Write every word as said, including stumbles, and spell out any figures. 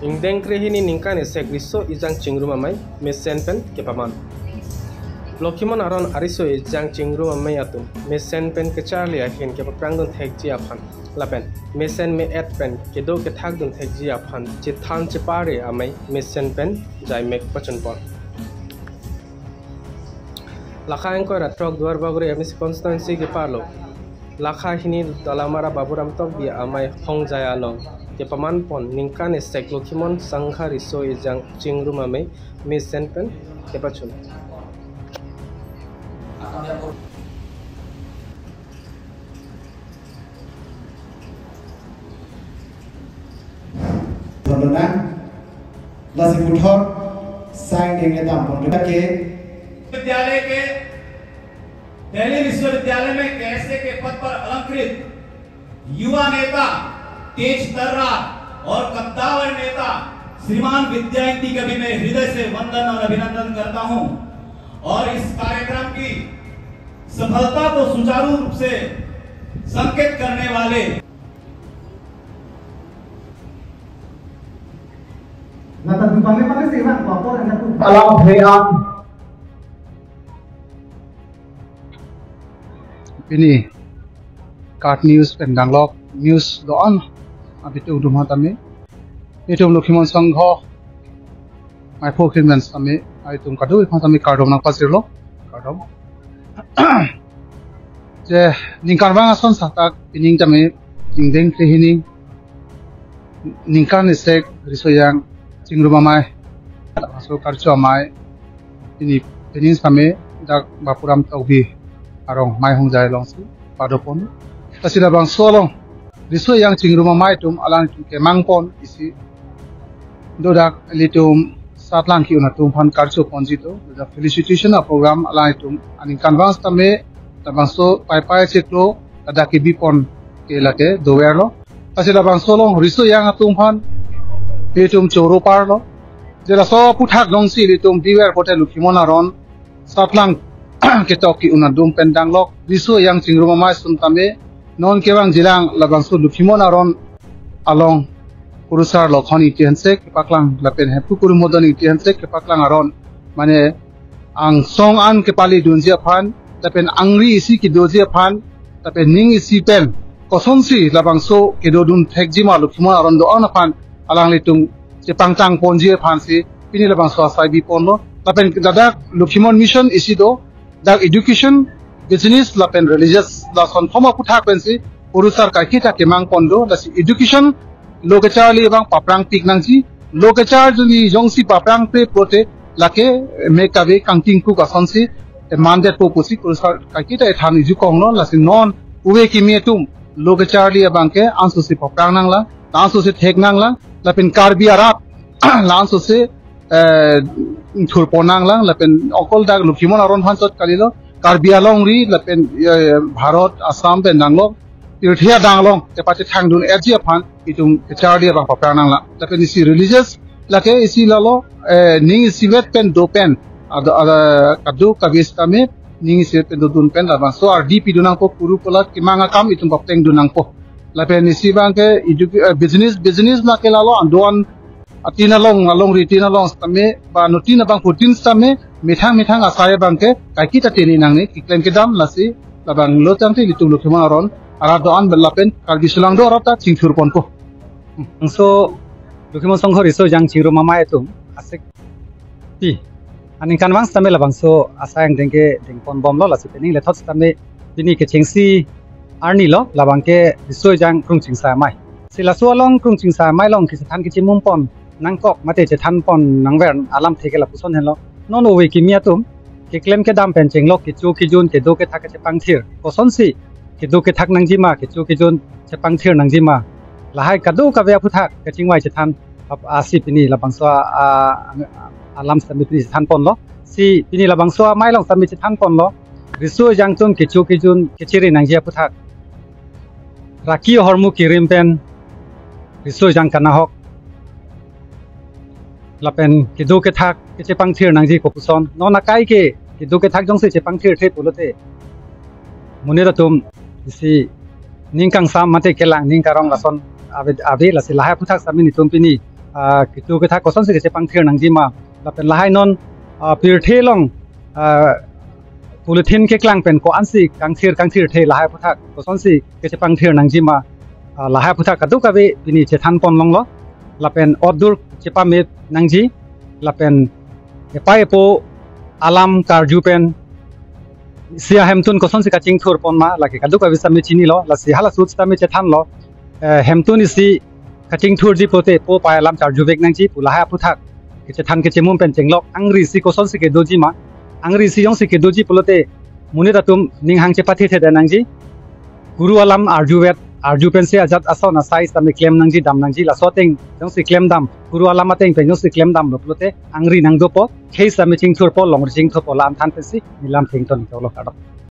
Ingdeng krehini ningkan esek riso ejang chingrum amei mesen pen kepaman. Lokhimon Aron ariso ejang chingrum amei atum mesen pen kacharli ahin kepaprang dun thekji aphan lapen mesen me-et pen kedo kethak dun thekji aphan chethan chepare amei mesen pen jaimek pachunpon. Lakha ingkoi ra throk Duarbagori M A C constituency keparlo lakha hini Dolamara Baburam Tokbi amei hongjai along kepaman pon ningkan esek Lokhimon Sangha riso ejang chingrum amei mesen pen kepachun. Pondonang, lasi puthot, sai deng le dam pon ke. विद्यालय के, दिल्ली विश्वविद्यालय में कैसे के पद पर अलंकृत युवा नेता, तेज तर्रार और कद्दावर नेता श्रीमान विद्या इंती का भी मैं हृदय से वंदन और अभिनंदन करता हूं। और इस कार्यक्रम की सफलता को सुचारू रूप से संकेत करने वाले Nata dupane pake sih, Bang, papor ada tuh. Alam Hrean. Pini KAT News pen danglok news do-an abitung dum hatame. Itum Lokhimon Sangha maipho khin men sitame, itum kado-an aphan tame kardom nangpajirlo. Kardom. Je ningkan vang ason satak pining tame ingdeng krehini ningkan esek riso ejang chingrum amei, aso karcho amei, ini pining sitame dak Baburam Tokbi arong mei hongjai alongsi padopon. Lasi labangso along riso ejang chingrum amei atum alang atum kemang pon isi dodak ilitum satlang ki-un atum aphan karcho ponji do, dodak felicitation a program alang atum aningkan vang sitame labangso paipai chiklo ladak kebi pon ke lake doverlo. Lasi labangso along riso ejang atum aphan itum choro parlo. Je laso aphuthak dongsi ilitum biver pote Lokhimon Aron satlang ketok ki-un atum pen danglok riso ejang chingrum amei ason tame non kevang jilang labangso Lokhimon Aron along kurusar Lokhon Ingti hanse kepaklang lapen Hemphu Kuru Modon Ingti hanse kepaklang aron mane angsong an kepali dunji aphan lapen angri isi kedoji aphan lapen ning isi pen kosonsi labangso kedo dun thekji ma Lokhimon Aron do-an aphan alanglitum chepangtang ponji aphansi pini labangso asai bi ponlo. Lapen ladak Lokhimon Mission isi do, dak education, business lapen religious, lason thom aphuthak pensi kurusar kaiketa kemang pon do. Lasi education lo kacharli abang paprang pik nangji, lo kacharli jongsi paprang pe pote lake me kave kangtingkuk asonsi mandetpo pusi kurusar kaiketa ethan iju konglo. Lasi non ove kimi atum lo kacharli abang ke ansosi paprang nanglang, ansosi thek nanglang, lapen Karbi arat la ansosi eh, thurpon nanglang, lapen okol dak Lokhimon Aron aphan chot kalilo, Karbi alongri lapen, eh, Bharat, Assam pen danglok tirthi adang along tepachethang dun-etji aphan itum kacharli abang paprang nanglang. Lapen isi religious lake isi lalo, eh, ning isivet pen do pen ado, ada kado kave sitame ning isivet pen dodun pen labangso ardi pidun nangpo, kuru kulat kemang akam itum papteng dun nangpo. Lapen isi abang ke edu-, eh, business, business lake lalo an do-an atin along, alongri tin along sitame, ba no tin abangphutin sitame, methang methang asai abang ke kaiketa tini nangne, keklem kedam lasi labanglo tangte ilitum Lokhimon Aron arat do-an lapen Karbi Sangha do arat ta chingthur ponpo. Bangso Lokhimon Sangha riso ejang chingrum amei atum asek pi aningkan vang sitame labangso asai angdeng ke dengpon bomlo. Lasi pining lethot sitame pini kechengsi arni lo, labang ke riso ejang krung chingsa amei. Si laso along krung chingsa amei along kechethan kechimum pon nangkok mate chethan pon nangver alamthe ke lapuson henlo. Non ove kimi atum keklem kedam pen chenglok kecho kejun kedo kethak kechepangthir, kosonsi kedo kethak nangji ma, kecho kejun chepangthir nangji ma, lahai kado kave aphuthak kachingvai chethan Ap-, asi pini labangso a, a, alam sitame pini chethan ponlo. Si pini labangso amei along sitame chethan ponlo. Riso ejang atum kecho kejun kechere nangji aputhak, raki ahormu kerim pen riso ejang kanahok lapen kedo kethak kechepangthir nangji kopuson. Non akai ke kedo kethak jongsi chepangthirthe pulote, monit atum isi ning kangsam mate kelang ning karong lason ave, ave, lasi lahai aputhak sitame netum pini, ah, kedo kethak kosonsi kechepangthir nangjima, lapen lahai non, ah, pirthe along, ah, polythene keklang pen ko-ansi kangthir kangthirthe, lahai aputhak kosonsi kechepangthir nangjima, ah, lahai aputhak kadokave pini chethan ponlonglo. Lapen otdur chepame nangji, lapen epai epo alam karju pen isi ahemtun kosonsi kachingthur ponma, lake kadokave sitame chinilo. Lasi hala ahut sitame chethanlo, eh, hemtun isi kachingthurji pulote po pai alam charjuvek nangji pu lahai aputhak kechethan kechemum pen chenglok. Angri isi kosonsi kedojima, angri isi jongsi kedoji pulote monit atum ning hang chepathe theda nangji. Kuru alam arjuvet, arju pensi ajat ason asai sitame klem nangji, dam nangji. Laso ateng jongsi klem dam, kuru alam ateng pen jongsi klem damlo pulote angri nangdopo, khei sitame chingthurpo, longri chingthurpo, la-an than pensi neli lam thengton choklo, kardom.